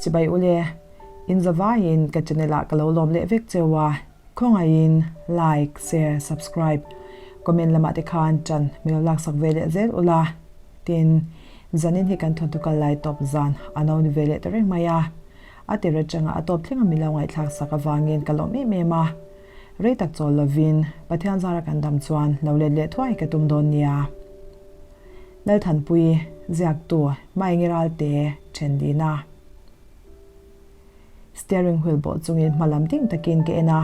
Chibai ule, in zavaiin ka channel ah ka lo lawm leh vek cheu a, khawngaihin like, share, subscribe, comment lamah te khan ṭan min lo laksak ve leh zel ula. Tin, zanin hi kan thawnthu kal lai tawp zan a no ni ve leh ta reng mai a, a tir atanga a tawp thleng a min lo ngaihthlak sak avangin ka lawm em em a. Rei tak chawl lovin Pathian zara kan dam chuan lo let leh thuai ka tum dawn nia. Lalthanpui, ziaktu, Maengi Ralte, Thendina. Steering wheel bawh chungin hma lam ding takin ka en a,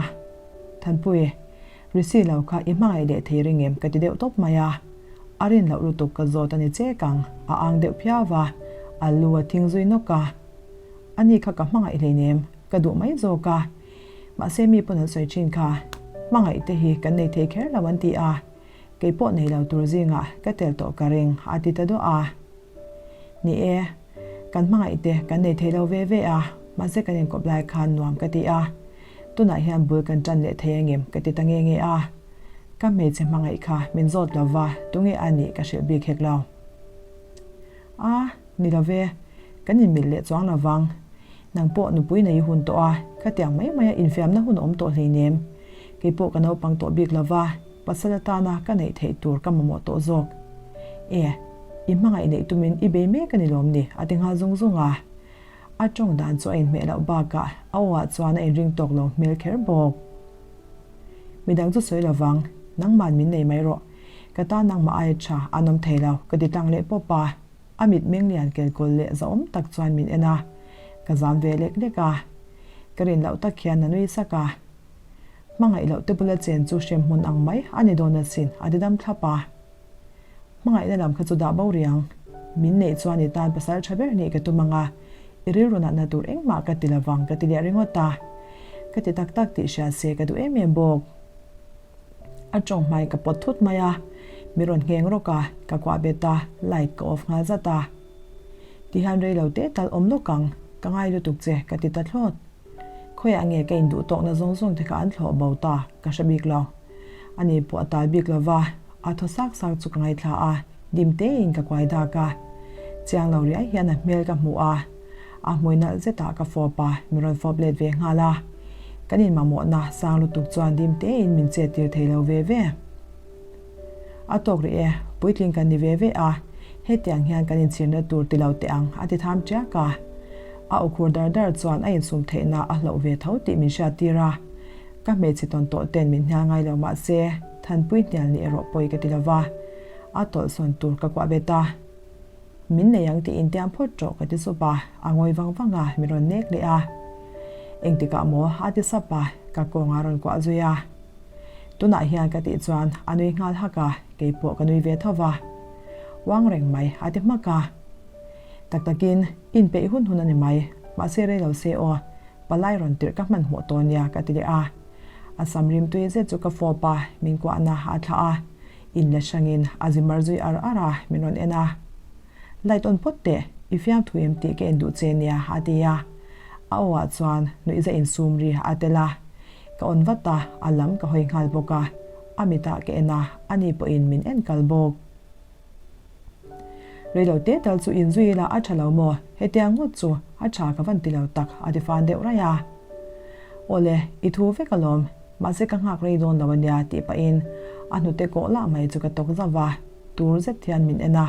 Thanpui, Risi lo kha i hmangaih leh thei ring em ka ti deuh tawp mai a. A rin loh lutuk ka zawt a ni chek ang, a ang deuh phiau va, a lu a thing zui nawk a. Ani kha ka hmangaih hleinem, ka duh mai zawk a. Mahse mi pawn an sawi thin kha, hmangaih te hi kan nei thei kher lo an ti a. Kei pawh nei lo tur zingah ka tel tawh ka ring a ti ta duah a. Ni e, kan hmangaih te kan nei thei lo ve ve a, mahse kan inkawp lai khan nuam ka ti a. Tunah hian bul kan tan leh thei angem ka ti ta nge nge a. Ka hmeichhe hmangaih kha min zawt lo va, tunge a nih ka hrilh bik hek lo. A, ni lo ve, kan inmilh leh chuang lo vang. Nang pawh nupui nei i hun tawh a, khatiang mai maia infiamna hun a awm tawh hleinem. Kei pawh ka naupang tawh bik lo va, pasal atana ka neih theih tur ka mamawh tawh zawk. E, i hmangaih neih tumin i bei mek a ni lawm ni? a ti nghal zung zung a. A tawng dan chu a inhmeh loh bakah a awah chuan a inring tawk lo hmel kher bawk. Midang chu sawi lo vang, nangman min nei mai rawh. Ka tan nangmah aia tha an awm thei lo, ka ti tlang leh pawp a. A mit meng lian kelkawl leh zahawm tak chuan min en a, ka zam ve lek lek a. Ka rin loh tak hian a nui sak a. Hmangaih loh te bula chen chu hremhmun ang mai a ni dawn asin, a ti dam thlap a. Hmangaihna lam kha chu dah bo riang. Min neih chuan i tan pasal tha ber nih ka tum ang a, i rilru natna tur engmah ka ti lovang ka ti leh ringawt a. Ka ti tak tak tih hria se ka duh em em bawk. A tawng hmai ka pawt thut mai a, mi rawn ngheng rawk a, ka kuah bet a, light ka off nghal zat a. Tihian rei lo te tal awm lawk ang, ka ngai lutuk che ka ti ta thlawt. Khawiah nge ka induh tawkna zawng zawng te kha an thlawh bo ta ka hre bik lo. Ani pawh a tal bik lo va, a thaw sak sak chu ka ngaithla a, dim tein ka kuai dak a. Chiang lo riai hian a hmel ka hmu a, a hmui nalh zetah ka fawp a, mi rawn fawp let ve nghal a. Kan inmamawhna sang lutuk chuan dim tein min chet tir thei lo ve ve. A tawk rih e, puitling kan ni ve ve a, hetiang hian kan inchhirna tur ti lo teh ang, a ti tham tiak a. A awkhur dar dar chuan a insum theihna a hloh ve tho tih min hriattir a. Ka hmeichhe tawn tawh ten min hnial ngai lo mah se, Thanpui hnial nih erawh pawi ka ti lo va, a tawlhsawn tur ka kuah bet a. Min nei ang tiin tiang phawt ṭawh ka ti sup a, a ngawi vang vang a, min rawn nek leh a. Engtikah maw a ti sap a, ka kawngah a rawn kuah zui a. Tunah hian ka tih chuan a nui nghal hak a, kei pawh ka nui ve tho va. Uang reng mai a ti hmak a. Tak takin inpeih hun hun a ni mai, mahse rei lo se aw, palai rawn tirh ka hmanhmawh tawh nia ka ti leh a. A sam rim tui zet chu ka fawp a, min kuahna a thlah a. In la hrangin a zi mar zui ar ar a, min rawn en a. Light on phawt teh, i fiamthu em tih ka en duh che nia, a ti a. A aw ah chuan nuihza insum ri a tel a. Ka on vat a, a lam ka hawi nghal bawk a. A mitah ka en a, ani pawhin min en kal bawk. Reilo te tal chu inzui ila a tha lo maw? Hetiang ngawt chu a tha ka van ti lo tak, a ti fan deuh raih a. Awle, i thu vek alawm. Mahse ka nghak rei dawn lo ania tih pahin a hnute kawh lah mai chu ka tawk zauh a, tur zet hian min en a,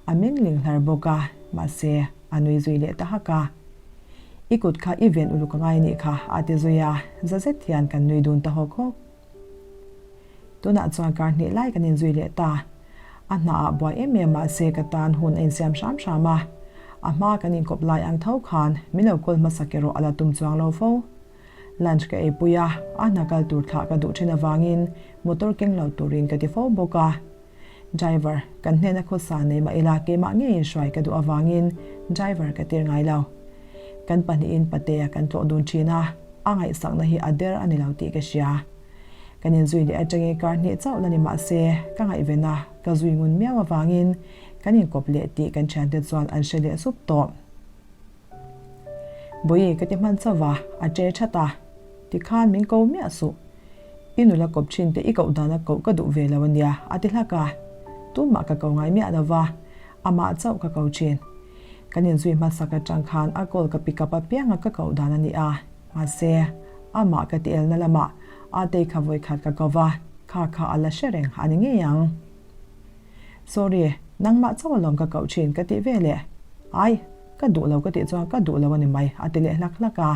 a meng ling hlar bawk a, mahse a nui zui leh ta hak a. I kut kha i ven uluk a ngai nih kha a ti zui a, za zet hian kan nui dun ta hawk hawk. Tunah chuan kar hnih lai kan inzui leh ta. A hnaah buai em em mahse ka tan hun a insiam hram hram a, a hma kan inkawp lai ang tho khan min lo kawl hmasak erawh a la tum chuang lo fo. Lunch ka eipui a, a hna kal tur thlah ka duh thin avangin motor keng lo turin ka ti fo bawk a. Driver, kan hnena khawsa nei mah ila keimah ngeiin hruai ka duh avangin driver ka tir ngai lo. Kan pahnihin patea kan tlawh dun thin a, a ngaihsakna hi a der a ni lo tih ka hria. Kan inzui leh atangin kar hnih chauh la ni mah se ka ngaihven a, ka zui ngun miau avangin kan inkawp leh tih kan thiante chuan an hre leh sup tawh. Bawihi ka ti hman chauh va, a che that a. Tikhan min ko miah suh. I nula kawp thin te i koh dana koh ka duh ve lo a nia, a ti hlak a. Tumah ka ko ngai miah lo va, amah chauh ka ko thin. Kan inzui hmasak atang khan a call ka pick up apianga ka koh dan a ni a, mahse, amah ka ti elna lamah Atei kha vawikhat ka ko va, kha kha a la hre reng a ni ngei ang. Sorry, nangmah chauh alawm ka koh thin ka tih ve leh. Ai, ka duh lo ka tih chuan ka duh lo a ni mai a ti leh hlak hlak a.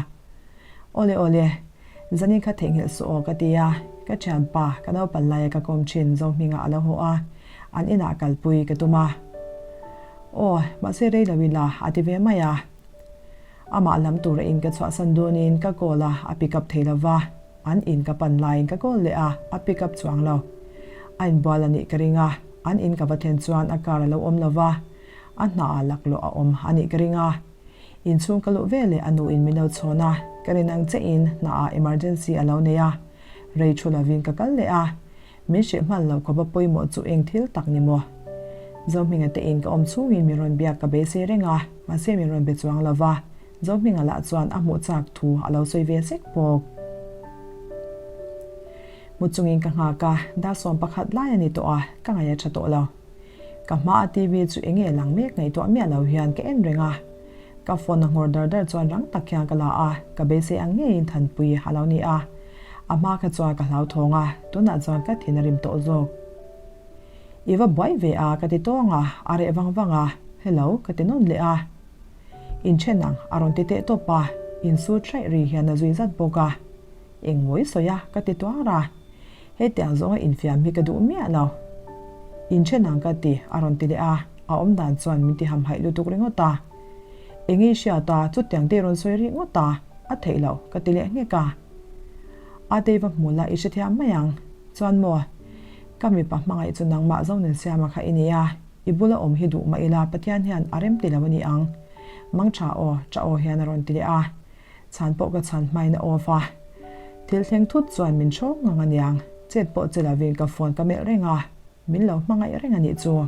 Awle awle, zanin kha theihnghilh suh aw ka ti a, ka thianpa ka naupan laia ka kawm thin Zohminga a lo haw a, an inah kalpui ka tum a. Aw, mahse rei lo ila a ti ve mai a. Amah lam tura in ka chhuahsan dawnin ka call a, a pick up thei lo va, an in ka pan laiin ka call leh a, a pick up chuang lo. A inbual a nih ka ring a, an in ka va thlen chuan a car a lo awm lo va, a hnaah laklawh a awm a nih ka ring a. Inchhung ka luh veleh a nuin min lo chhawn a, ka rin ang chiahin hnaah emergency a lo nei a, rei thu lovin ka kal leh a, min hrilh hman lo khawpa pawimawh chu eng thil tak ni maw? Zohminga te in ka awm chhungin min rawn biak ka beisei reng a, mahse min rawn be chuang lo va, Zohminga lah chuan a hmuh chak thu a lo sawi ve sek bawk. Mu chungin ka nghak a, dar 11 lai a ni tawh a, ka ngaih a tha tawh lo. Ka hma a TV chu enge lang mek ngaihtuah miah lo hian ka en reng a. Ka phone a nghawr dar dar chuan rang tak hian ka la a, ka beisei ang ngeiin Thanpui a lo ni a. A hma kha chuan ka hlauthawng a, tunah chuan ka thin a rim tawh zawk. I va buai ve a ka ti tawng a, a reh vang vang a, Hello ka ti nawn leh a. Inthen ang a rawn ti teh tawp a, insut hraih ri hian a zui zat bawk a. Eng mawi sawi a ka ti tuar a. Hetiang zawnga infiam hi ka duh miah lo. Inthen ang ka ti, a rawn ti leh a, a awm dan chuan min ti hamhaih lutuk ringawt a. Eng i hriat a, chutiang te i rawn sawi rih ngawt a, a theih loh, ka ti leh nghek a. A tei va hmu la i hrethiam mai ang. Chuan maw, ka mipa hmangaih chu nangmah Zonunsiama kha i ni a, i bula awm hi duh mah ila Pathian hian a rem ti lo a ni ang. Mangtha aw, tha aw hian a rawn ti leh a. Chhan pawh ka chhan hmain a off a, thil thleng thut chuan min hrawng ngang aniang, chet pawh che lovin ka phone ka melh reng a, min lo hmangaih reng a nih chu.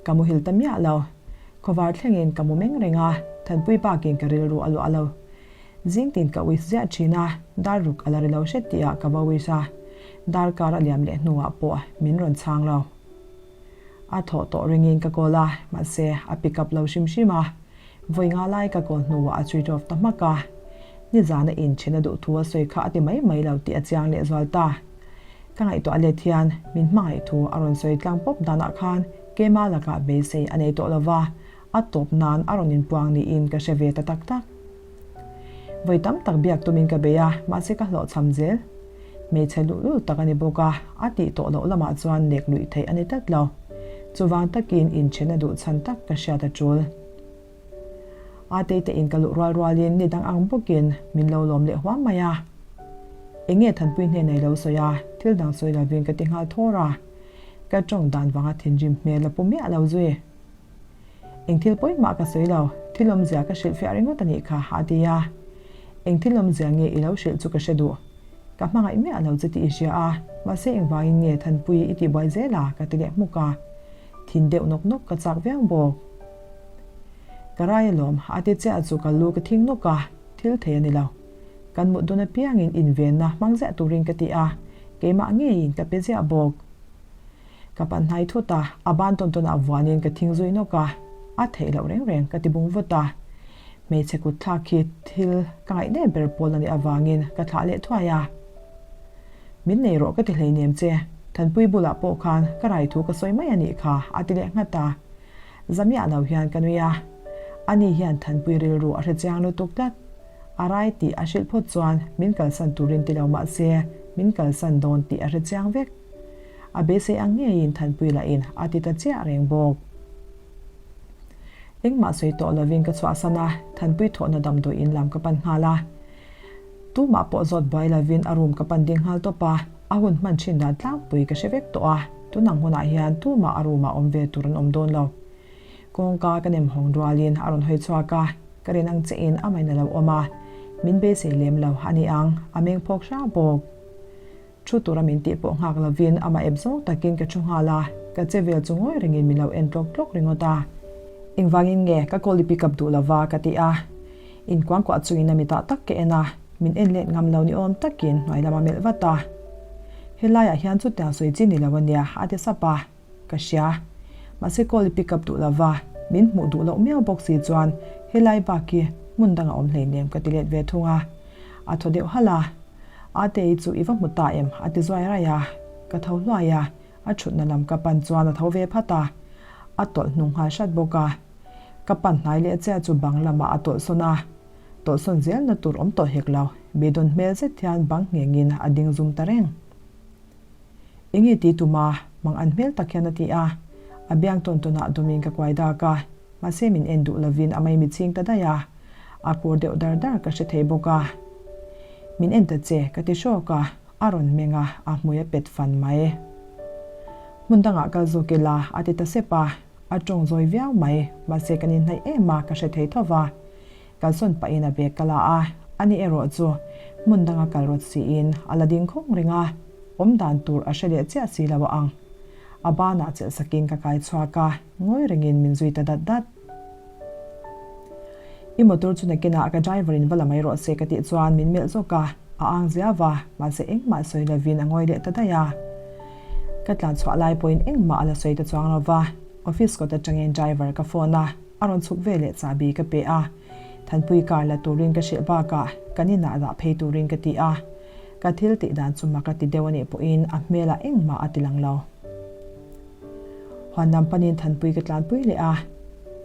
Ka muhil ta miah lo, khawvar thlengin ka mu meng reng a, Thanpui bakin ka rilru a luah lo. Zingtin ka wish ziah thin a, dar ruk a la ri lo hret tihah ka va wish a, darkar a liam leh hnuah pawh min rawn chhang lo. A thawh tawh ringin ka call a, mahse a pick up lo hrim hrim a, Vawi nga lai ka call hnuah a switch off ta hmak a, nizana inchhin a duh thu a sawi kha a ti mai mai lo tih a chiang lehzual ta. Ka ngaihtuah let hian min hmangaih thu a rawn sawi tlang pawp danah khan keima lakah beisei a nei tawh lo va, a tawp nan a rawn inpuang niin ka hre ve ta tak tak. Vawi tam tak biak tumin ka bei a, mahse ka hlawhchham zel. Hmeichhe luhlul tak a ni bawk a, a tih tawh loh lamah chuan nek luih theih a ni tlat lo. Chuvang takin inchhen a duh chhan tak ka hriat a tul. Atei te in ka luh rual rualin ni dang ang bawkin min lo lawm leh huam mai a. Eng nge Thanpui hnena i lo sawi a, thil dang sawi lovin ka ti nghal thawr a. Ka tawng dan vanga thinrim hmel a pu miah lo zui. Eng thil pawimah ka sawi lo, thil awmzia ka hrilhfiah ringawt a nih kha, a ti a. Eng thil awmzia nge i lo hrilh chu ka hre duh. Ka hmangaih miah lo che tih i hria a, mahse engvangin nge Thanpui i tihbuai zel a? ka ti leh hmuk a. Thin deuh nawk nawk ka chak viau bawk. Ka rai alawm, a ti chiah chu ka lu ka thing nawk a, thil thei a ni lo. Kan mut dawn apiangin invenna hmang ziah turin ka ti a, keimah ngeiin ka pe ziah bawk. Ka pan hnai thut a, a ban tawn tawnah vuanin ka thing zui nawk a, a theih loh reng reng ka ti bung vut a. Hmeichhe kut thlak hi thil ka ngaih nep ber pawl a nih avangin ka thlah leh thuai a. Min nei rawh ka ti hleinem che, Thanpui bulah pawh khan ka rai thu ka sawi mai a nih kha a ti leh nghat a. Za miah lo hian ka nui a. Ani hian Thanpui rilru a hre chiang lutuk tlat. A rai tih a hrilh phawt chuan min kalsan turin ti lo mah se min kalsan dawn tih a hre chiang vek. A beisei ang ngeiin Thanpui lahin a ti ta chiah reng bawk. Engmah sawi tawh lovin ka chhuahsan a, Thanpui thawhna damdawi in lam ka pan nghal a. Tumah pawh zawt buai lovin a room ka pan ding nghal tawp a, a hun hman thin dan tlangpui ka hre vek tawh a, tunang hunah hian tumah a room ah awm ve tur an awm dawn lo. Kawngka ka nem hawng rualin a rawn hawi chhuak a, ka rin ang chiahin a main a lo awm a, min beisei lem lo a ni ang, a meng phawk hra bawk. Thu tura min tih pawh nghak lovin amah ep zawng takin ka thu nghal a, ka che vel chu ngawi rengin min lo en tlawk tlawk ringawt a. Engvangin nge ka call i pick up duh lova ka ti a, inkuangkuah chungin a mitah tak ka en a, min en let ngam lo ni awm takin hnuai lam a melh vat a. Helaiah hian chutiang sawi chi ni lo a nia a ti sap a, ka hria. Mahse call i pick up duh lova. Min hmuh duh loh miau bawk si chuan helai bak hi hmun dang a awm hleinem ka ti let ve thung a. A thaw deuh halh a, Atei chu i va hmu ta em? a ti zuai raih a. Ka tho hluai a, a thutna lam ka pan chuan a tho ve phat a, a tawlh hnung nghal hrat bawk a. Ka pan hnai leh chiah chu bang lamah a tawlh sawn a, tawlh sawn zelna tur awm tawh hek lo, beidawn hmel zet hian bang nghengin a ding zum ta reng. Enge ti tuma mang an hmel tak hian a ti a, a biang tawn tawnah dawmin ka kuai dak a, mahse min en duh lovin a maimi ching ta daih a, a kur deuh dar dar ka hre thei bawk a. Min en ta che ka ti hrawk a, a rawn meng a, a hmui a pet fan mai. Hmun dangah kal zawk ila a ti ta sep a, a tawng zawi viau mai, mahse kan inhnaih em a ka hre thei tho va. Kalsawn pahin a bag ka la a, ani erawh chu hmun danga kal rawt siin a la ding khawng reng a, awm dan tur a hre leh chiah si lo a ang. A banah chelh sakin ka kai chhuak a, ngawi rengin min zui ta dat dat. I motor chu nakinah ka driver in va la mai rawh se ka tih chuan min melh zawk a, a ang zia va, mahse engmah sawi lovin a ngawi leh ta daih a. Ka tlan chhuah lai pawhin engmah a la sawi ta chuang lo va, office kawt atangin driver ka phone a, A rawn chhuk ve leh chahbi ka pe a, Thanpui car la turin ka hrilh bakah kan inah dah phei turin ka ti a, ka thil tih dan chu mak a ti deuh a nih pawhin a hmelah engmah a ti lang lo. Huan lam panin Thanpui ka tlanpui leh a,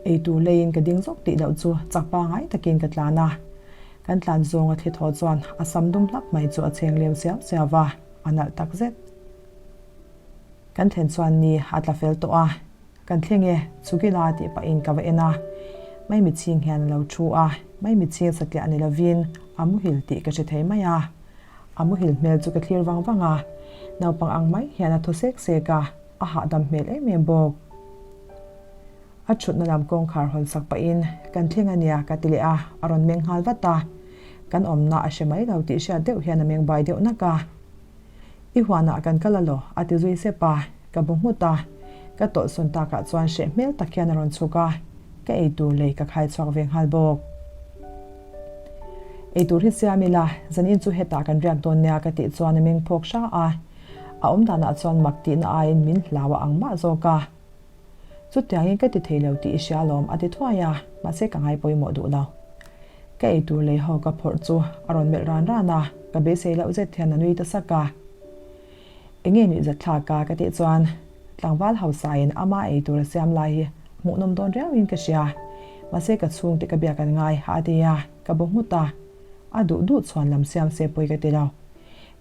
eitur leiin ka ding zawk tih loh chu chak pangai takin ka tlan a, kan tlan zawng a thli thaw chuan a sam dum hlap mai chu a cheng leu siau siau va, a nalh takzet. Kan thlen chuan ni a tla fel tawh a. Kan thleng e, Chugila tih pahin ka va en a, Maimichhing hian a lo thu a, Maimichhing satliah ni lovin a muhil tih ka hre thei mai a. A muhil hmel chu ka thlir vang vang a, naupang ang mai hian a thaw sek sek a, a hahdam hmel em em bawk. A thutna lam kawngkhar hawn sak pahin kan thleng a nia ka ti leh a, a rawn meng nghal vat a, kan awmna a hre mai lo tih hriat deuh hian a meng bai deuh nak a. I huanah kan kal alaw? a ti zui sep a, ka bu nghut a. Ka tawlhsawn takah chuan hreh hmel tak hian a rawn chhuk a, ka eitur lei ka khai chhuak ve nghal bawk. Eitur hi siam ila, zanin chu hetah kan riak dawn nia ka tih chuan a meng phawk hra a, a awm danah chuan mak tihna aiin min hlau a ang mah zawk a. Chutiangin ka ti thei lo tih i hria alawm a ti thuai a, mahse ka ngai pawimawh duh lo. Ka eitur lei ho ka phawrh chu a rawn melh ran ran a, ka beisei loh zet hian a nui ta sak a. Enge nuih zat thlak a ka tih chuan tlangval hausain ama eitur a siam lai hi hmuhnawm dawn riauin ka hria, mahse ka chhungte ka biak an ngai a ti a, ka bu nghut a, a duh duh chhuan lam siam se pawi ka ti lo.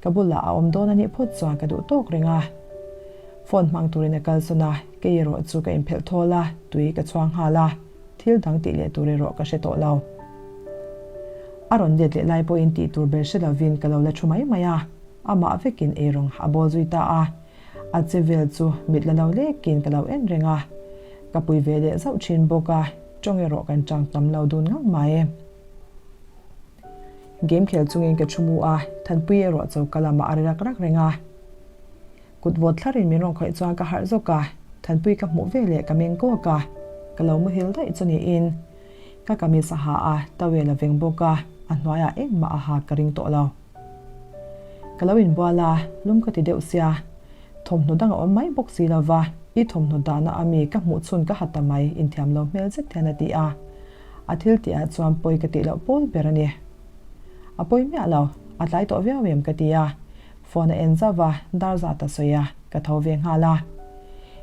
Ka bulah a awm dawn a nih phawt chuan ka duh tawk reng a. Phone hmang turin a kalsawn a, kei erawh chu ka inphelh thawl a, tui ka chhuang nghal a, thil dang tih leh tur erawh ka hre tawh lo. A rawn let leh lai pawhin tih tur ber hre lovin ka lo la thu mai mai a, amah vekin eirawng a bawl zui ta a. A che vel chu mit la lo lekin ka lo en reng a, ka pui ve leh zauh thin bawk a, tawng erawh kan chang tam lo dun ngang mai. Game khel chungin ka thu mu a, Thanpui erawh choka lamah a ri rak rak reng a. Kut vawt thlarin min rawn khawih chuan ka harh zawk a, Thanpui ka hmuh veleh ka meng kawk a, ka lo muhil daih chu niin. Ka kamis a ha a, towel a veng bawk a, a hnuaiah engmah a ha ka ring tawh lo. Ka lo inbual a, lum ka ti deuh sia, thawmhnaw dang a awm mai bawk si lo va, i thawmhnaw dahna a mi ka hmuh chhun ka ha ta mai inthiam lo hmel zet hian a ti a. A thil tih ah chuan pawi ka tih loh pawl ber a ni. A pawi miah lo, a tlai tawh viau em ka ti a. Phone a en zauh a, dar zat a sawi a, ka tho ve nghal a.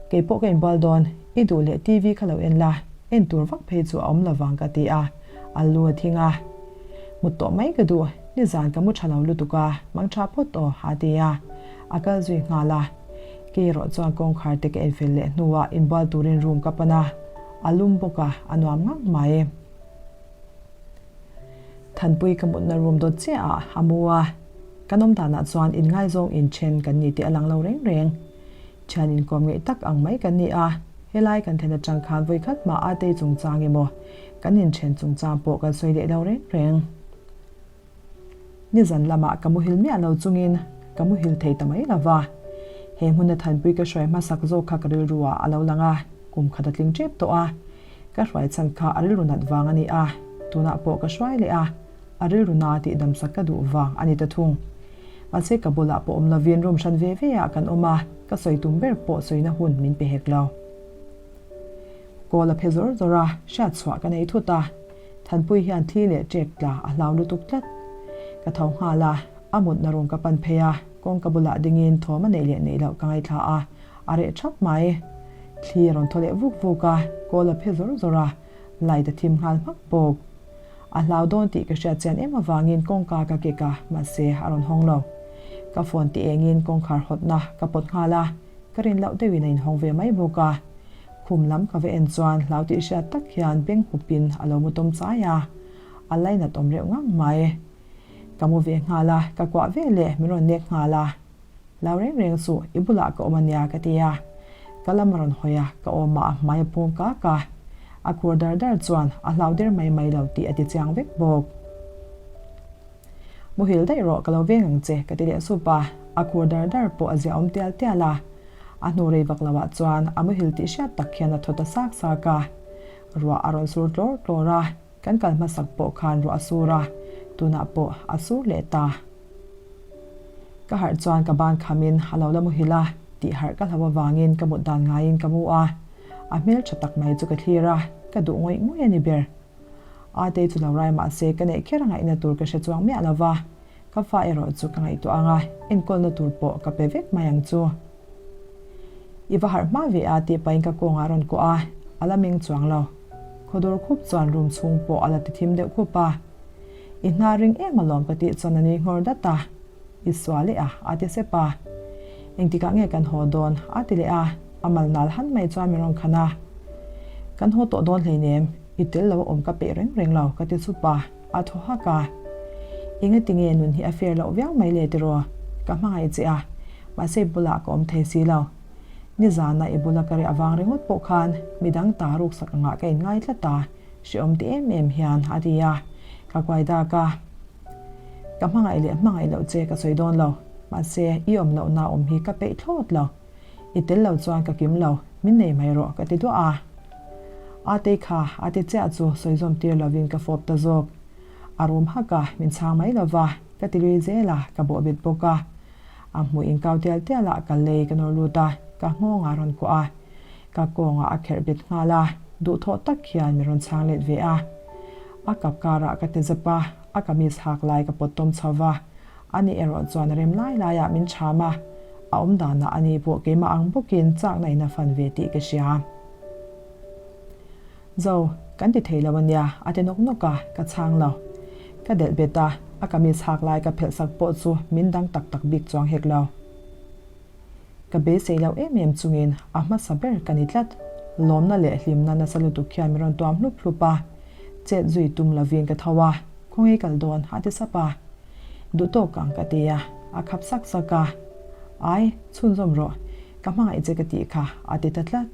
Kei pawh ka inbual dawn, i duh leh TV kha lo en la, en tur vak phei chu a awm lovang ka ti a, a lu a thing a. Mut tawh mai ka duh, nizan ka mu tha lo lutuk a, mang tha phawt aw a ti a, a kal zui nghal a. Kei erawh chuan kawngkhar te ka enfel leh hnuah inbual turin room ka pan a, a lum bawk a, a nuam ngang mai. Thanpui ka mutna room dawt chiah ah a mu a, kan awm danah chuan inngaizawng inthen kan ni tih a lang lo reng reng. Thian inkawm ngeih tak ang mai kan ni a, helai kan then atang khan vawi khat mah a tei chungchang emaw kan inthen chungchang pawh kan sawi leh lo reng reng. Nizan lamah ka muhil miah lo chungin ka muhil thei ta mai lo va. He hmuna thanpui ka hruai hmasak zawk kha ka rilru ah a lo lang a, kum khat a tling tep tawh a. Ka hruai chhan kha a rilru nat vang a ni a, tunah pawh ka hruai leh a, a rilru na tih damsak ka duh vang a ni ta thung. Mahse ka bulah pawh awm lovin room hran ve ve ah kan awm a, ka sawi tum ber pawh sawina hun min pe hek lo. Kawl a phe zawr zawr a, hriat chhuah ka nei thut a. Thanpui hian thli leh ṭek tla a hlau lutuk tlat. Ka tho nghal a, a mutna room ka pan phei a, kawngka bulah dingin thawm a neih leh neih loh ka ngaithla a, a reh ṭhap mai. Thli a rawn thaw leh vuk vuk a, kawl a phe zawr zawr a, light a thim nghal hmak bawk. A hlau dawn tih ka hriat chian em avangin kawngka ka kek a, mahse a rawn hawng lo. Ka phone ti engin kawngkhar hawtna ka pawt nghal a, ka rin loh deuhin a inhawng ve mai bawk a. Khum lam ka va en chuan hlau tih hriat tak hian beng hupin a lo mu tawm chai a, a lainat awm reuh ngang mai. Ka mu ve nghal a, ka kuah ve leh min rawn nek nghal a. Hlau reng reng suh, i bulah ka awm a nia ka ti a. Ka lam a rawn hawi a, ka awmah a hmai a pung kak a. A khur dar dar chuan a hlau der mai mai lo tih a ti chiang vek bawk. Muhil daih rawh ka lo veng ang che ka ti leh sup a, a khur dar dar pawh a ziahawm tial tial a. A hnu rei vak loah chuan a muhil tih hriat tak hian a thaw ta sak sak a. Ruah a rawn sur tlawr tlawr a, kan kal hmasak pawh khan ruah a sur a, tunah pawh a sur leh ta. Ka harh chuan ka ban khamin a lo la muhil a, tih harh ka hlo avangin ka mut dan ngaiin ka mu a. A hmel tha tak mai chu ka thlir a, ka duh ngawih ngawih a ni ber. Atei chu lo rai mah se ka neih kher a ngaihna tur ka hre chuang miah lo va, ka fa erawh chu ka ngaihtuah ang a, enkawlna tur pawh ka pe vek mai ang chu. I va harh hma ve a tih pahin ka kawngah a rawn kuah a, a la meng chuang lo. Khawdur khup chuan room chhung pawh a la ti thim deuh khup a. I hna ring em alawm ka tih chuan a nui nghawr dat a, I sual leh a, a ti sep a. Engtikah nge kan haw dawn? a ti leh a, a mal nal han mai chuan min rawn khan a. Kan haw tawh dawn hleinem, i tel lo a awm ka peih reng reng lo, ka ti sup a, a thaw hak a. Engati nge nun hi a fair loh viau mai le tiraw? Ka hmangaih che a, mahse i bulah ka awm thei si lo. Nizana i bula ka reh avang ringawt pawh khan midang ta ruksak angah ka inngai tlat a, hreawm ti em em hian a ti a, ka kuai dak a. Ka hmangaih leh hmangaih loh che ka sawi dawn lo, mahse i awm lohna awm hi ka peih thlawt lo. I tel lo chuan ka kim lo, min nei mai rawh ka ti duah a. Atei kha a ti chiah chu sawi zawm tir lovin ka fawp ta zawk. A rum hak a, min chhang mai lova, ka ti lui zel a, ka bawh bet bawk a. A hmuh inkau tial tial ah ka lei ka nawr lut a, ka nghawng a rawn kuah a. Ka kawngah a kherh bet nghal a, duhthawh tak hian min rawn chhang let ve a. A kap karah ka ti zep a, a kamis hak lai ka pawt tawm chho va. Ani erawh chuan a rem lai laiah min chham a, a awm danah ani pawh keimah ang bawkin chakna in a fan ve tih ka hria. Zo, kan ti thei lo ania, a ti nawk nawk a, ka chhang lo. Ka delh bet a, a kamis hak lai ka phelh sak pawh chu min dang tak tak bik chuang hek lo. Ka beisei loh em em chungin a hmasa ber ka ni tlat. Lawmna leh hlimna nasa lutuk hian min rawn tuam hlup hlup a, chet zui tum lovin ka tho a, khawnge kal dawn a ti sap a. Duh tawk ang ka ti a, a khap sak sak a. Ai, chhunzawm rawh, ka hmangaih che ka tih kha a ti ta tlat.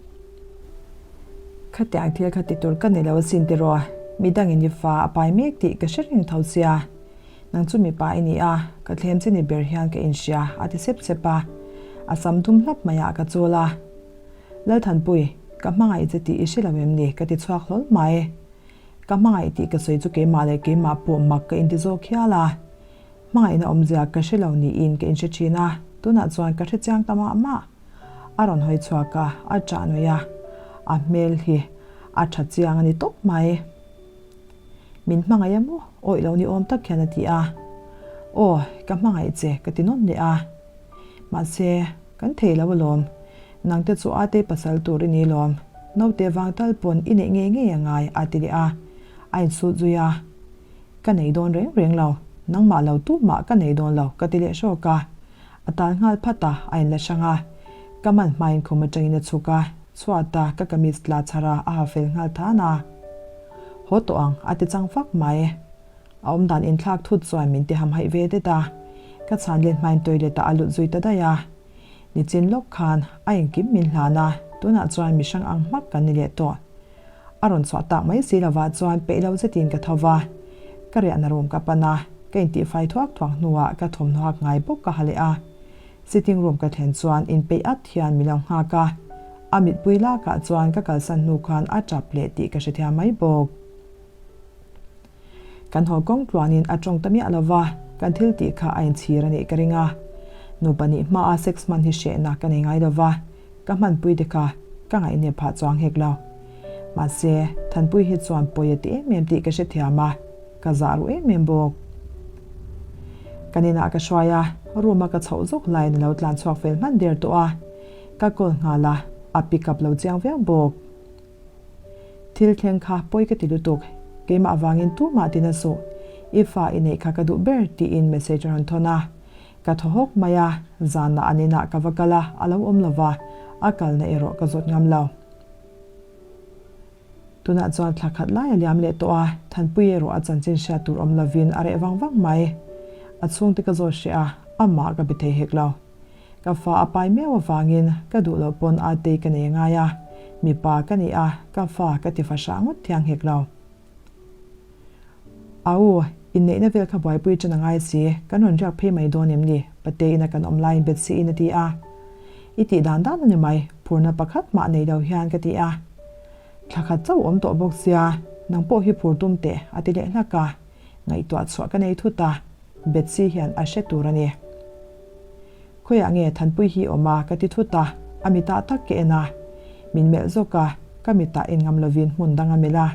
Khatiang thil kha ti tur ka ni lo asin tiraw, midangin i fa a pai mek tih ka hre reng tho sia. Nang chu mipa i ni a, ka thlem che ni ber hian ka inhria, a ti sep sep a. A sam dum hlap maiah ka chawl a. Lalthanpui, ka hmangaih che tih i hre lo em ni? ka ti chhuak hlawl mai. Ka hmangaih tih ka sawi chu keimah leh keimah pawh mak ka inti zawk hial a. Hmangaihna awmzia ka hre lo niin ka inhre thin a, tunah chuan ka hre chiang ta mah mah. A rawn hawi chhuak a, a ṭah nuih a. A hmel hi a ṭha chiang a ni tawp mai. Min hmangaih a maw? Awih lo ni awm tak hian a ti a. Aw, ka hmangaih che ka ti nawn leh a. Mahse, kan thei lo alawm. Nangte chu Atei pasal tur i ni lawm. Naute vang tal pawn i neih ngei ngei a ngai a ti leh a. A insut zui a. Ka nei dawn reng reng lo. Nangmah lo tu mah ka nei dawn lo ka ti leh hrawk a. A tal nghal phat a, a inla hrang a. Ka man hmain khum atangin a chhuk a. Chhuat a, ka kamis tla chhar a, a ha fel nghal than a. Haw tawh ang, a ti chang fak mai. A awmdan inthlak thut chuan min ti hamhaih ve det a. Ka chhan let hmain toilet ah a lut zui ta daih a. Nichin lawk khan a engkim min hlan a, tunah chuan mi hrang ang hmak kan ni leh tawh. A rawn chhuah tak mai si lovah chuan peih lo zetin ka tho va. Ka riahna room ka pan a, ka intihfai thuak thuak hnuah ka thawmhnaw hak ngai bawk ka ha leh a. Sitting room ka thlen chuan inpeih at hian min lo nghak a, a mitpui lakah chuan ka kalsan hnu khan a tap leh tih ka hrethiam mai bawk. Kan haw kawng tluanin a tawng ta miah lo va, kan thil tih kha a inchhir a nih ka ring a. Nupa nih hmaa sex hman hi hrehna ka nei ngai lo va, ka hmanpui te kha ka ngaihnep phah chuang hek lo. Mahse, Thanpui hi chuan pawi a ti em em tih ka hrethiam a, ka zah ru em em bawk. Kan inah ka hruai a, room a ka chhoh zawk laiin a lo tlan chhuak fel hman der tawh a, ka call nghal a, a pick up lo chiang viau bawk. Thil thleng kha pawi ka ti lutuk, keimah vangin tumah tin a suh, i fa i neih kha ka duh ber tiin message a rawn thawn a. Ka thaw hawk mai a, zanah an inah ka va kal a, a lo awm lo va, a kalna erawh ka zawt ngam lo. Tunah chuan thla khat lai a liam leh tawh a, Thanpui erawh a chanchin hriat tur awm lovin a reh vang vang mai. A chhungte ka zawt hreh a, amah ka be thei hek lo. Ka fa a pai miau avangin ka duh loh pawn Atei ka nei ngai a, mipa ka ni a, ka fa ka ti fahrah ngawt thiang hek lo. Au, inneihna vel kha buaipui ṭan a ngai si, kan rawn riak phei mai dawn em ni? Pate ina kan awm laiin Betsy in a ti a. I tih dan dan a ni mai, phurna pakhat mah nei lo hian ka ti a. Thla khat chauh awm tawh bawk sia, nang pawh hi phur tum teh, a ti leh hlak a. Ngaihtuah chhuah ka nei thut a, Betsy hian a hre tur a ni. Khawiah nge Thanpui hi awm a? ka ti thut a, a mitah tak ka en a. Min melh zawk a, ka mitah en ngam lovin hmun dang a melh a.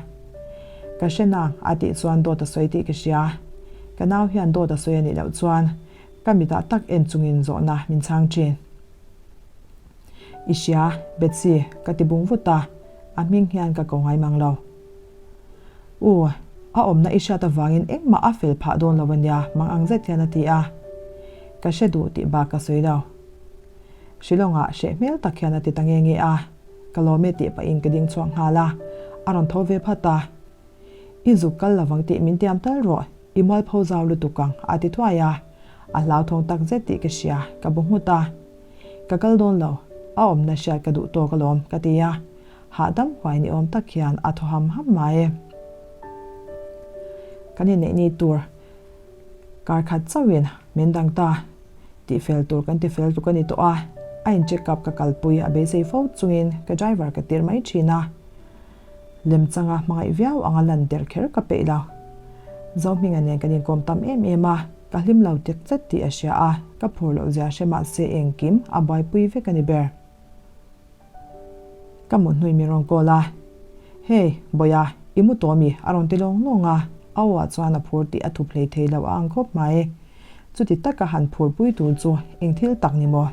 Ka hre nang a tih chuan dawt a sawi tih ka hria. Ka nau hian dawt a sawi a nih loh chuan ka mitah tak en chungin zawhna min chhang thin. I hria, Betsy, ka ti bung vut a, a hming hian ka ko ngai mang lo. U, a awmna i hriat avangin engmah a fel phah dawn lo a nia, mang ang zet hian a ti a. Ka hre duh tih bak ka sawi lo. Shillong-ah hreh hmel tak hian a ti ta nge nge a. Ka lawm e tih pahin ka ding chhuak nghal a, a rawn tho ve phat a. I zuk kal lovang tih min tiam tal rawh, i mualpho zau lutuk ang, a ti thuai a. A hlauthawng tak zet tih ka hria, ka bu nghut a. Ka kal dawn lo, a awmna hriat ka duh tawk alawm, ka ti a. Hahdam huai ni awm tak hian a thaw ham ham mai. Kan inneih ni tur kar khat chauhin min dang ta. Tihfel tur kan tifel tluk a ni tawh a, a in check up ka kalpui a beisei fo chungin ka driver ka tir mai thin a. Lemchanga hmangaih viau anga lan der kher ka peih lo. Zohminga nen kan inkawm tam em em a, ka hlim lo tek chet tih a hria a, ka phur loh zia hre mahse engkim a buaipui vek a ni ber. Ka mut hnui min rawn call a, Hey, Bawia, i mu tawh mi? a rawn ti lawng lawng a, a aw ah chuan a phur tih a thup hlei thei lo a ang khawp mai. Chuti taka han phur pui tur chu eng thil tak ni maw?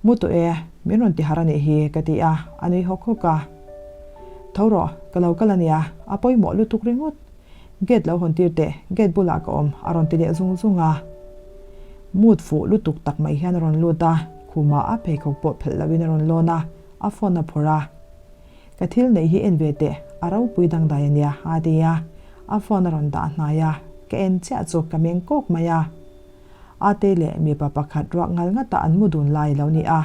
Mu tawh e, min rawn ti harh a nih hi, ka ti a, a nui hawk hawk a. Tho rawh, ka lo kal a nia, a pawimawh lutuk ringawt. Gate lo hawn tir teh, gate bulah ka awm, a rawn ti leh zung zung a. Mood fuh lutuk tak mai hian a rawn lut a, khumah a pheikhawk pawh phelh loin a rawn lawn a, a phone a phawrh a. Ka thil neih hi en ve teh, a ropui dangdai a nia, a ti a, a phone a rawn dah hnai a, ka en chiah chu ka meng kawk mai a. Ate leh mipa pakhat ruak ngal ngata an mu dun lai a lo ni a.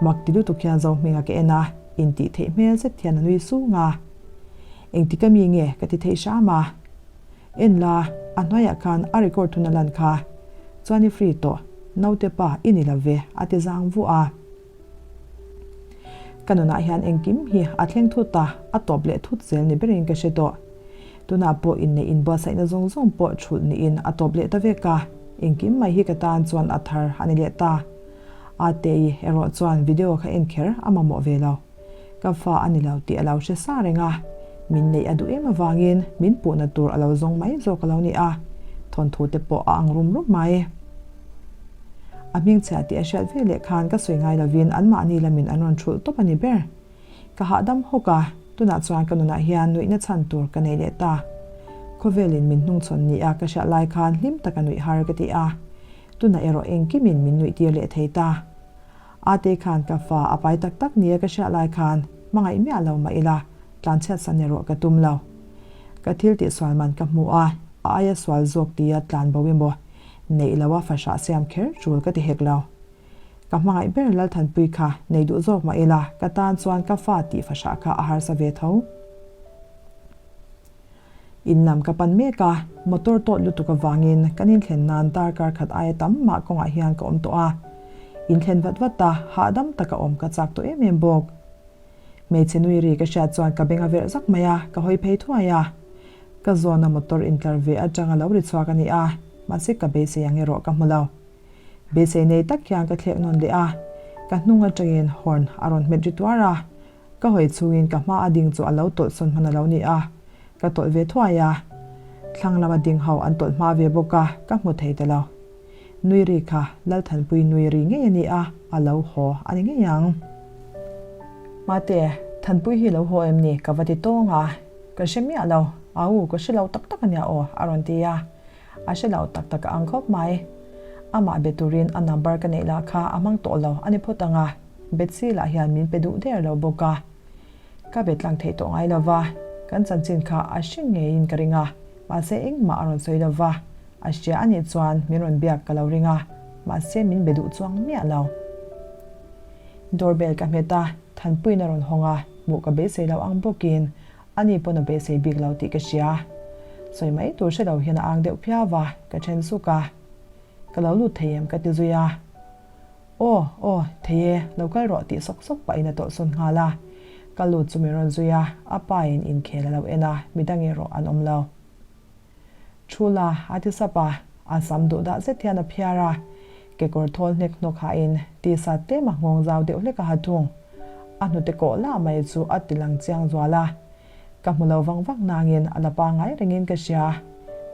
Mak ti lutuk hian Zohminga ka en a, intih theih hmel zet hian a nui sung a. Engtik a mi nge ka ti thei hram a. En la, a hnuaiah khan a record thun a lan kha. Chuan i free tawh, naute pa i ni lo ve, a ti zang vuah a. Ka nunah hian engkim hi a thleng thut a, a tawp leh thut zel ni berin ka hre tawh. Tunah pawh inneih inbuatsaihna zawng zawng pawh thulh niin a tawp leh ta vek a, engkim mai hi ka tan chuan a thar a ni leh ta. Atei erawh chuan video kha en kher a mamawh ve lo. Ka fa a ni lo tih a lo hre sa reng a, min neih a duh em avangin min puhna tur a lo zawng mai zawk a lo ni a, thawnthu te pawh a ang rum rum mai. A hmingchhia tih a hriat ve leh khan ka sawi ngai lovin anmahni lamin an rawn thulh tawp a ni ber. Ka hahdam hawk a, tunah chuan ka nunah hian nuihna chhan tur ka nei leh ta. Khawvelin min hnungchhawn ni a ka hriat lai khan hlim taka nuih har ka ti a, tunah erawh engkimin min nuih tir leh thei ta. Ate khan ka fa a pai tak tak ni a ka hriat lai khan hmangaih miah lo mah ila tlanchhiat san erawh ka tum lo. Ka thil tih sual man ka hmu a, a aia sual zawk tia tlan bo emaw neih lo a fahrah siam kher tul ka ti hek lo. Ka hmangaih ber Lalthanpui kha nei duh zawk mah ila ka tan chuan ka fa tih fahrah kha a harsa ve tho. In lam ka pan mek a, motor tawt lutuk avangin kan inthlen nan darkar khat aia tam mah kawngah hian ka awm tawh a. Inthlen vat vat a, hahdam taka awm ka chak tawh em em bawk. Hmeichhe nui ri ka hriat chuan ka beng a verh zak mai a, ka hawi phei thuai a. Ka zawna motor intlar ve atanga lo ri chhuak a ni a, mahse ka beisei ang erawh ka hmu lo. Beisei nei tak hian ka thlek nawn leh a, ka hnung atangin horn a rawn hmet ri tuar a. Ka hawi chungin ka hma a ding chu a lo tawlh sawn hman a lo ni a, ka tawlh ve thuai a. Thlang lama ding ho an tawlh hma ve bawk a, ka hmu thei ta lo. Nui ri kha Lalthanpui nui ri ngei a ni a, a lo haw a ni ngei ang. Mate, Thanpui hi lo haw em ni? Ka va ti tawng a. Ka hre miah lo, au, ka hre lo tak tak a nia aw, a rawn ti a. A hre lo tak tak a ang khawp mai. Amah be turin a number ka neih lah kha a hmang tawh lo a ni phawt ang a, Betsy lah hian min pe duh der lo bawk a. Ka be tlang theih tawh ngai lo va, kan chanchin kha a hre ngeiin ka ring a, mahse engmah a rawn sawi lo va, a hria a nih chuan min rawn biak ka lo ring a, mahse min be duh chuang miah lo. Doorbell ka hmet a, Thanpuiin a rawn hawng a, hmuh ka beisei lo ang bawkin ani pawn a beisei bik lo tih ka hria. Sawi mai tur hre lo hian a ang deuh phiau va, ka then suk a. Ka lo lut thei em ka ti zui a. Aw, aw, thei e, lo kal rawh tih sawk sawk pahin a tawlh sawn nghal a. Ka lut chu min rawn zui a, a pa in inkhel a lo en a, midang erawh an awm lo. Thu la, a ti sap a, a sam duh dah zet hian a phiar a, kekawr thawl hnek hnawk hahin tisa tlem a nghawng zau deuh hlek a ha thung. A hnute kawh lah mai chu a ti lang chiang zual a, ka hmu lo vang vang nangin a la pangngai rengin ka hria.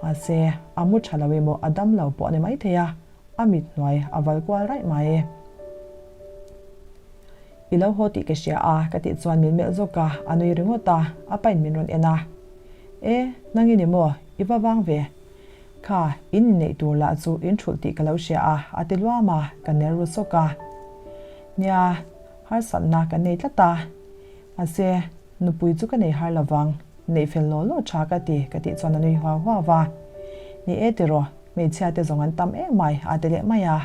Mahse, a mu tha lo emaw a dam lo pawh a ni maithei a, a mit hnuai a val kual raih mai. I lo haw tih ka hria a, ka tih chuan min melh zawk a, a nui ringawt a, a pain min rawn en a. E, nang i ni maw? I va vang ve. Kha, in inneih tur lah chu in thulh tih ka lo hria a, a ti luam a, ka ner ru sawk a. Nia, harsatna kan nei tlat a. Mahse, nupui chu ka nei har lo vang, neih fel law law tha ka ti, ka tih chuan a nui huau huau a. Ni e tiraw, Hmeichhia te zawng an tam em mai, a ti leh mai a.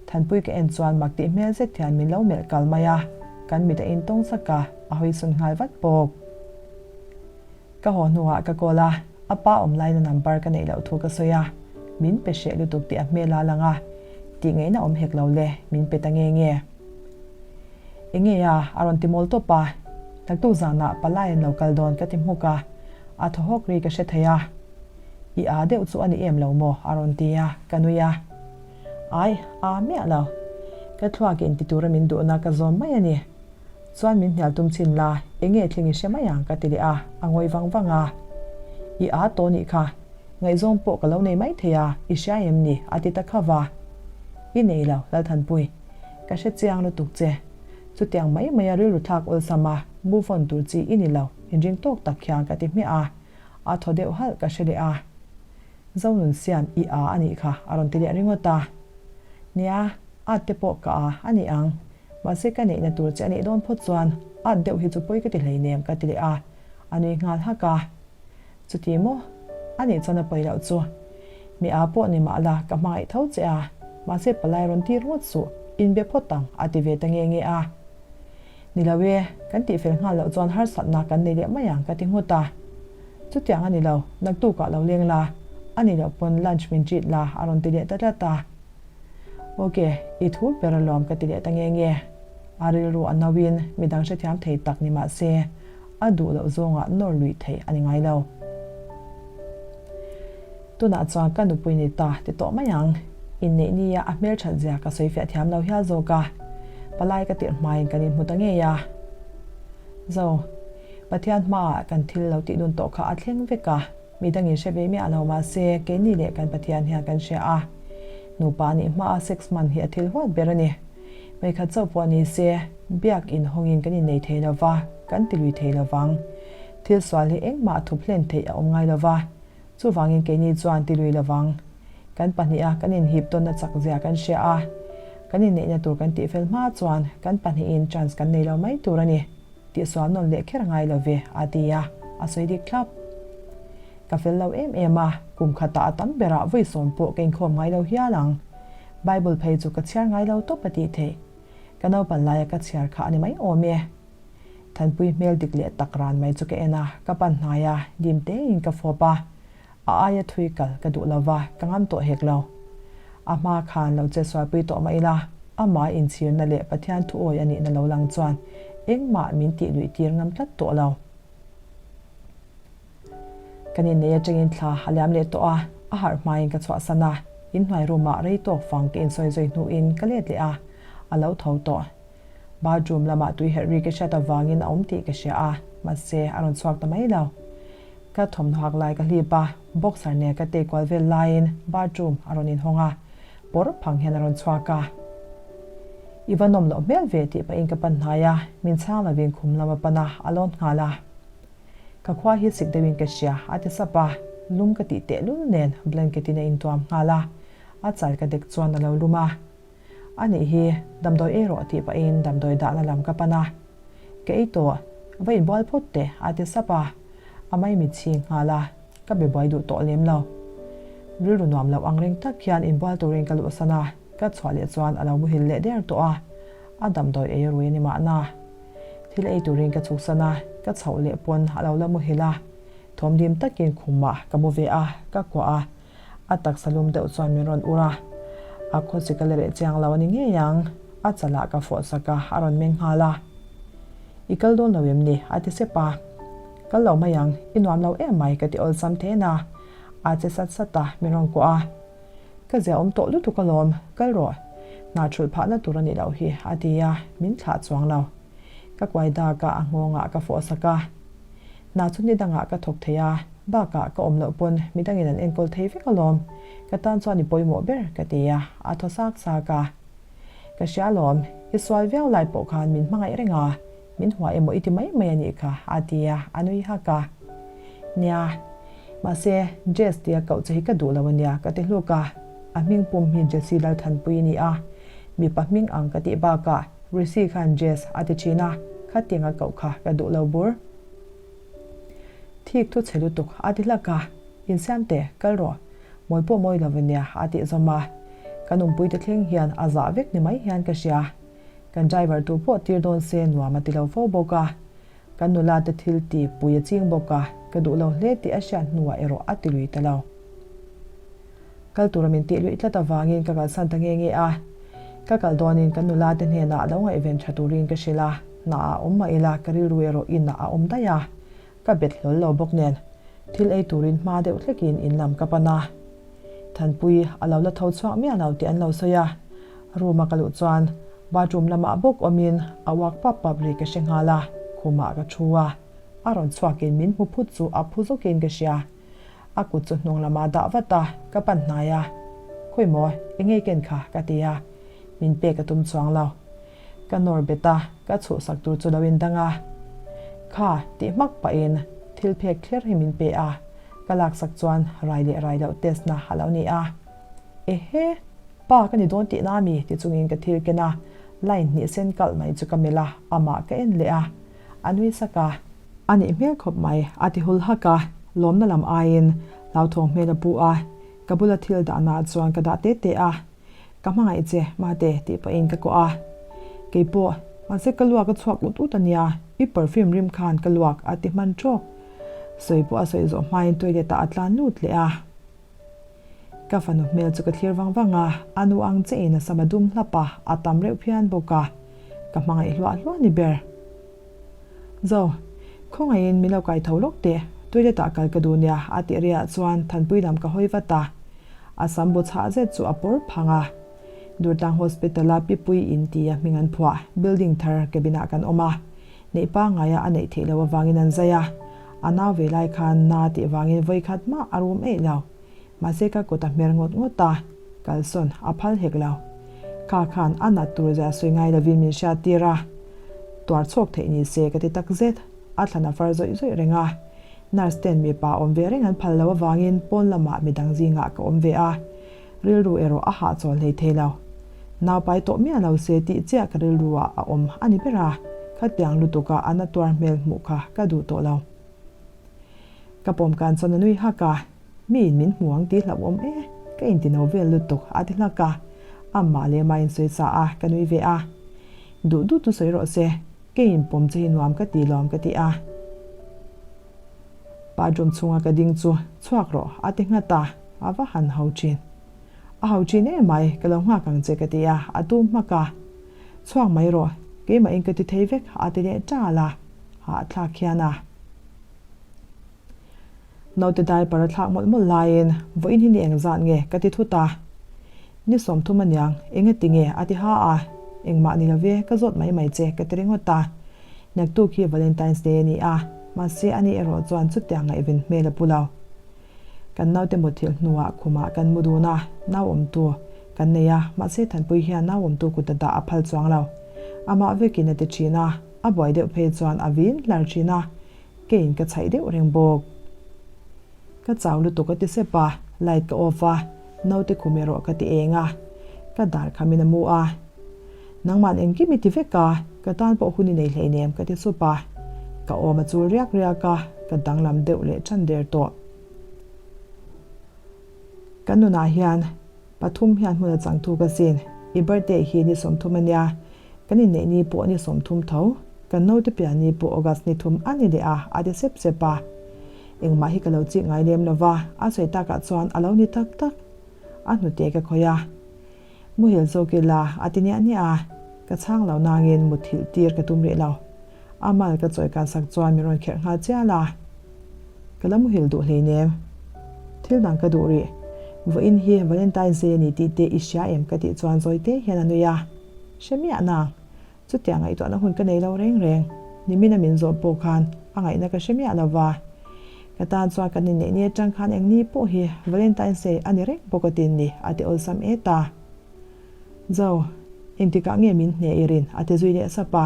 Thanpui ka en chuan mak tih hmel zet hian min lo melh kal mai a, kan mit a intawng sak a, a hawi sun nghal vat bawk. Ka haw hnuah ka call a, a pa awm laina number ka neih loh thu ka sawi a, min pe hreh lutuk tih a hmel a lang a, tih ngaihna awm hek lo le, min pe ta nge nge. Enge a, a rawn ti mawl tawp a, naktuk zanah palai an lo kal dawn ka ti hmuk a, a thaw hawk ri ka hre thei a. I aa deuh chu a ni em lo maw? a rawn ti a, ka nui a. Ai, aa miah lo. Ka thluak in ti tura min duhna ka zawm mai a ni. Chuan min hnial tum chin la, enge thleng i hre mai ang ka ti leh a, a ngawi vang vang a. I aa tawh nih kha, ngaihzawng pawh ka lo nei mai thei a, i hria em ni? a ti ta khauh va. I nei lo, Lalthanpui. Ka hre chiang lutuk che. Chutiang mai maia rilru thlak awlsam a, move on tur chi i ni lo, inring tawk tak khian ka ti hmiah a. A thaw deuh halh ka hre leh a. Zonun siam i a a nih kha a rawn ti leh ringawt a. Nia, at te pawh ka a a ni ang. Mahse ka neihna tur che a nih dawn phawt chuan at deuh hi chu pawi ka ti hleinem ka ti leh a. A nui nghal hak a. Chuti maw? A nih chuan a pawi loh chu. Mi a pawh ni mah la ka hmangaih tho che a. Mahse palai rawn tir ngawt suh, inbe phawt ang a ti ve ta nge nge a. Ni lo e, kan tihfel nghal loh chuan harsatna kan nei leh mai ang ka ti nghut a. Chutiang a ni lo, naktukah lo leng la, a ni loh pawn lunch min treat la a rawn ti leh ta tlat a. Ok, i thu ber alawm ka ti leh ta nge nge. A rilru a nauin midang hrethiam thei tak ni mah se, a duh loh zawngah nawr luih theih a ni ngai lo. Tunah chuan ka nupui ni ta ti tawh mai ang. Inneih nia a hmelthat zia ka sawi fiah thiam lo hial zawk a. Palai ka tirh hmain kan inhmu ta ngei a. Zo, Pathian hmaah kan thil lo tih dun tawh kha a thleng vek a. Midangin hre ve miah lo mahse keini leh kan Pathian hian kan hria a. Nupa nih hmaa sex hman hi a thil huat ber a ni. Hmeikhat chauh pawh ni se, biak inhawngin kan innei thei lo va, kan ti lui thei lo vang. Thil sual hi engmah thup hlen theih a awm ngai lo va. Chuvangin keini chuan ti lui lovang. Kan pahniha kan inhip tawnna chak zia kan hria a, kan inneihna tur kan tihfel hma chuan kan pahnihin chance kan nei lo mai tur a ni tih sual nawn leh kher ngai lo ve, a ti a, a sawi dik thlap. Ka fel lo em em a, kum khatah a tam berah vawi sawm pawh ka inkhawm ngai lo hial ang. Bible phei chu ka chhiar ngai lo tawp a tih theih. Ka naupan laia ka chhiar kha a ni mai awm e. Thanpui hmel dik leh tak ran mai chu ka en a, ka pan hnai a, dim tein ka fawp a. A aia thui kal ka duh lo va, ka ngam tawh hek lo. A hma khan lo che sualpui tawh mah ila, amah inchhirna leh Pathian thuawi a nihna lo lang chuan engmah min tih luih tir ngam tlat tawh lo. Kan innei atangin thla a liam leh tawh a, a harh hmain ka chhuahsan a, inhnuai room ah rei tawk fang ka insawi zui hnuin ka let leh a, a lo tho tawh. Bathroom lamah tui herh ri ka hriat avangin a awm tih ka hria a, mahse a rawn chhuak ta mai lo. Ka thawmhnaw hak lai ka hlip a, boxer nen ka tei kual vel laiin bathroom a rawn inhawng a, pawr phang hian a rawn chhuak a. I va nawm loh hmel ve tih pahin ka pan hnai a, min chhang lovin khum lam a pan a, a lawn nghal a. Ka khua hi sik deuhin ka hria, a ti sap a, lum ka tih tehlul nen blanket in a intuam nghal a, a chal ka dek chuan a lo lum a. A nih hi, damdawi ei rawh tih pahin damdawi dahna lam ka pan a. Ka ei tawh, va inbual phawt teh, a ti sap a. A maimi chhing nghal a, ka be buai duh tawh lem lo. Rilru nuam loh ang reng tak hian inbual turin ka luhsan a, ka chhuah leh chuan a lo muhil leh der tawh a, a damdawi ei rui a ni mahna. Thil ei turin ka chhuksan a, ka chhoh leh pawn a lo la muhil a. Thawmdim takin khumah ka mu ve a, ka kuah a. A taksa lum deuh chuan min rawn ur a, a khawsik a la reh chiang lo a ni ngei ang. A chalah ka fawh sak a, a rawn meng nghal a. I kal dawn lo em ni? a ti sep a. Kal lo mai ang, i nuam lo em mai ka ti awlsam then a. A che sat sat a, min rawn kuah a. Ka zia awm tawh lutuk alawm, kal rawh. Hna thulh phahna tur a nih loh hi, a ti a, min thlah chuang lo. Ka kuai dak a, a nghawngah ka fawh sak a. Hna chu ni dangah ka thawk thei a, bakah ka awm loh pawn midangin an enkawl thei vek alawm, ka tan chuan i pawimawh ber ka ti a, a thaw sak sak a. Ka hria alawm, i sual viau lai pawh khan min hmangaih reng a, min hua emaw i ti mai mai a nih kha, a ti a, a nui hak a. Nia, mahse Jess tia koh che hi ka duh lo a nia ka ti hluk a, a hming pum hi Jessie Lalthanpui a ni a, mipa hming ang ka tih bakah Risi khan Jess a ti thin a, khatianga koh kha ka duh lo bur. Thik thu chhe lutuk a ti hlak a, Insiam teh, kal rawh. Mawi pawh mawi lo ania a tih zawm a. Kan awmpuite thleng hian a zah vek ni mai hian ka hria. Kan driver tur pawh tir dawn se nuam a ti lo fo bawk a. Kan nula te thil ti pui a ching bawk a, ka duh lo hle tih a hriat hnuah erawh a ti lui ta lo. Kal tura min tih luih tlat avangin ka kalsan ta nge nge a. Ka kal dawnin kan nula te hnenah lo ngaihven tha turin ka hrilh a, hna ah awm mah ila ka rilru erawh inah a awm daih a, ka bet hlawl lo bawk nen thil ei turin hma deuh hlekin in lam ka pan a. Thanpui a lo la tho chhuak miah lo tih an lo sawi a, room a ka luh chuan bathroom lamah bawk awmin a uak pap pap ri ka hre nghal a, khumah ka thu a, a rawn chhuakin min hmu phut chu a phu zawkin ka hria. A kut chu hnung lamah dah vat a, ka pan hnai a. Khawi maw, eng nge ken kha? ka ti a. Min pek a tum chuang lo. Ka nawr bet a, ka chhuhsak tur chu lo indang a. Kha, tih hmak pahin thil phek thler hi min pe a, ka laksak chuan rai leh rai loh test na a lo ni a. Ehe! Pa ka ni dawn tihna ami? ti chungin ka thil ken a, line hnih sen kalh mai chu ka melh a, amah ka en leh a. A nui sak a. A nih hmel khawp mai, a ti hul hak a, lawmna lam aiin hlauthawng hmel a pu a, ka bula thil dahna ah chuan ka dah te te a, Ka hmangaih che, mate, tih pahin ka kuah a. Keipawh, mahse ka luak a chhuak ut ut a nia, i perfume rim khan ka luak a ti hman trawk. Sawi pawh a sawi zawh hmain toilet ah a tlan lut leh a. Ka fanu hmel chu ka thlir vang vang a, a nu ang che in a sam a dum hlap a, a tam reuh phian bawk a, ka hmangaih hluah hluah ni ber. Zo, khawngaihin min lo kai tho lawk teh, toilet ah kal ka duh nia a tih riah chuan Thanpui lam ka hawi vat a, a sam bu chhah zet chu a pawr phang a. Durtlang Hospital a Pipui in tia hming an phuah, building thar cabin ah kan awm a, neih pangngaia a neih theih loh avangin an zai a, a nau ve lai khan na tih vangin vawikhat mah a rum eih lo. Mahse ka kut a hmer ngawt ngawt a, kalsawn a phal hek lo. Kha khan a nat tur zia sawi ngai lovin min hriat tir a, tuar chhawk theih ni se ka ti tak zet. A thlan a far zawih zawih reng a, nurse ten mipa awm ve reng an phal lo avangin pawn lamah midang zingah ka awm ve a, rilru erawh a hahchawl hlei thei lo. Naupai tawh miah lo se tih chiah ka rilru ah a awm a ni ber a, khatiang lutuka a na tuar hmel hmuh kha ka duh tawh lo. Ka pawm kan chuan a nui hak a, Mi in min hmu ang tih hlauhawm e, ka inti no vel lutuk a ti hlak a, amah leh mah in sawi sa a, ka nui ve a. Duh duh chu sawi rawh se, kei in pawm che hi nuam ka ti lawm ka ti a. Bathroom chhunga ka ding chu chhuak rawh a ti nghat a, a va han ho thin. A ho thin em mai, ka lo nghak ang che ka ti a, a tum hmak a. Chhuak mai rawh, keimah in ka ti thei vek a ti leh tal a, hahthlak hian a. Naute diaper a thlak mawlh mawlh laiin vawiin hi ni engzat nge ka ti thut a. Ni 30 aniang, engati nge a ti ha a? Engmah ni love, ka zawt mai mai che, ka ti ringawt a. Naktuk hi Valentine's Day a ni a, mahse ani erawh chuan chutiang ngaihven hmel a pu lo. Kan naute mutthilh hnuah khumah kan mu dun a, nau awmtu kan nei a, mahse Thanpui hian nau awmtu kut a dah a phal chuang lo. Amah vekin a ti thin a, a buai deuh phei chuan a vin hlar thin a, keiin ka chhaih deuh reng bawk. Ka chau lutuk a ti sep a, light ka off a, naute khum erawh ka ti eng a, ka dar khamin a mu a. Nangman engkim i ti vek a, ka tan pawh hun i nei hleinem ka ti sup a, ka awm a chul riak riak a, ka danglam deuh leh tan der tawh. Kan nunah hian pathum hian hmun a chang thuk asin, i birthday hi ni 30 a nia, kan inneih ni pawh ni 30 tho, kan naute pian ni pawh August ni thum a ni leh a, a ti sep sep a. Engmah hi ka lo chik ngai lem lova, a sawi takah chuan a lo ni tak tak. A hnute ka khawih a. Muhil zawk ila a ti niah niah a, ka chhang lo nangin muthilh tir ka tum rih lo. A mal ka chawi kan sak chuan min rawn kherh nghal chial a, ka la muhil duh hleinem. Thil dang ka duh rih. Vawiin hi Valentine's Day a ni tih te i hria em ka tih chuan zawi te hian a nui a, hre miah nang. Chutiang ngaihtuahna hun ka nei lo reng reng. Nimina min zawh pawh khan a ngaihna ka hre miah lo va. Ka tan chuan kan inneih ni atang khan eng ni pawh hi Valentine's Day a ni reng bawk a tin ni, a ti awlsam et a. Zo, engtikah nge min hne i rin? a ti zui leh sap a.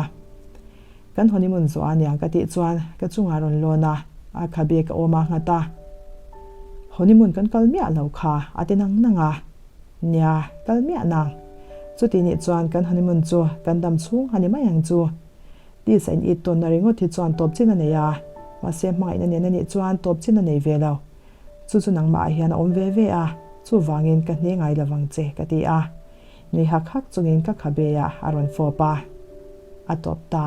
Kan honeymoon zawh a niang ka tih chuan ka chungah rawn lawn a, a khabe ka awm a nghat a. Honeymoon kan kal miah lo kha, a ti nang nang a. Nia, kal miah nang. Chuti nih chuan kan honeymoon chu kan dam chhung a ni mai ang chu. Tisa in it tawnna ringawt hi chuan tawp chin a nei a, mahse hmangaihna nen a nih chuan tawp chin a nei ve lo. Chu chu nangmah ah hian a awm ve ve a, chuvangin ka hne ngai lovang che ka ti a. Nui hak hak chungin ka khabe ah a rawn fawp a, a tawp ta.